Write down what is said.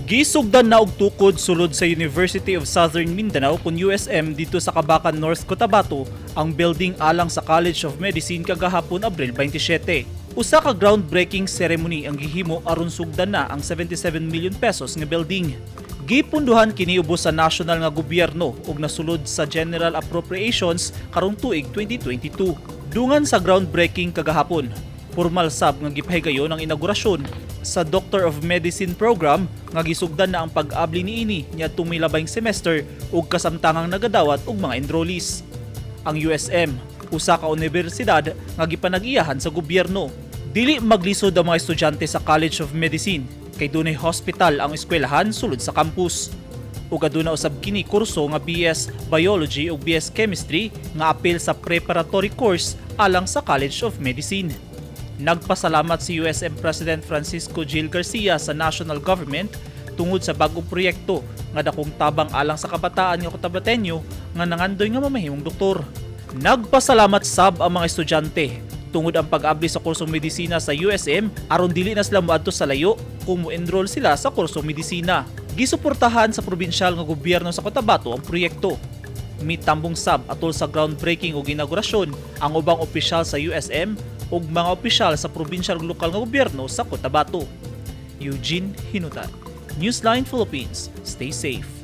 Gisugdan na og tukod sulod sa University of Southern Mindanao kon USM didto sa Kabacan, North Cotabato ang building alang sa College of Medicine kagahapon, Abril 27. Usa ka groundbreaking ceremony ang gihimo aron sugdan na ang 77 million pesos nga building. Gipunduhan kini ubos sa national nga gobyerno ug nasulod sa General Appropriations karong tuig 2022. Dungan sa groundbreaking kagahapon, pormal sab nga gipahigayon ang inaugurasyon sa Doctor of Medicine program nga gisugdan na ang pag-abli niini niadtong milabayng semester ug kasamtangang nagadawat og mga enrollees. Ang USM, usa ka unibersidad nga gipanag-iyahan sa gobyerno. Dili maglisod ang mga estudyante sa College of Medicine kay dunay hospital ang eskwelahan sulod sa campus. Ug aduna usab kini kurso nga BS Biology ug BS Chemistry nga apil sa preparatory course alang sa College of Medicine. Nagpasalamat si USM President Francisco Gil Garcia sa national government tungod sa bagong proyekto nga dakong tabang alang sa kabataan nga Cotabateño nga nangandoy nga mamahimong doktor. Nagpasalamat sab ang mga estudyante tungod ang pag-abli sa kursong medisina sa USM aron dili na sila moadto sa layo kung mo-enroll sila sa kursong medisina. Gisuportahan sa probinsyal nga gobyerno sa Cotabato ang proyekto. Mitambong sab atol sa groundbreaking ug inaugurasyon ang ubang opisyal sa USM ug mga opisyal sa probinsyal ug lokal nga gobyerno sa Cotabato. Eugene Hinutan, Newsline Philippines. Stay safe.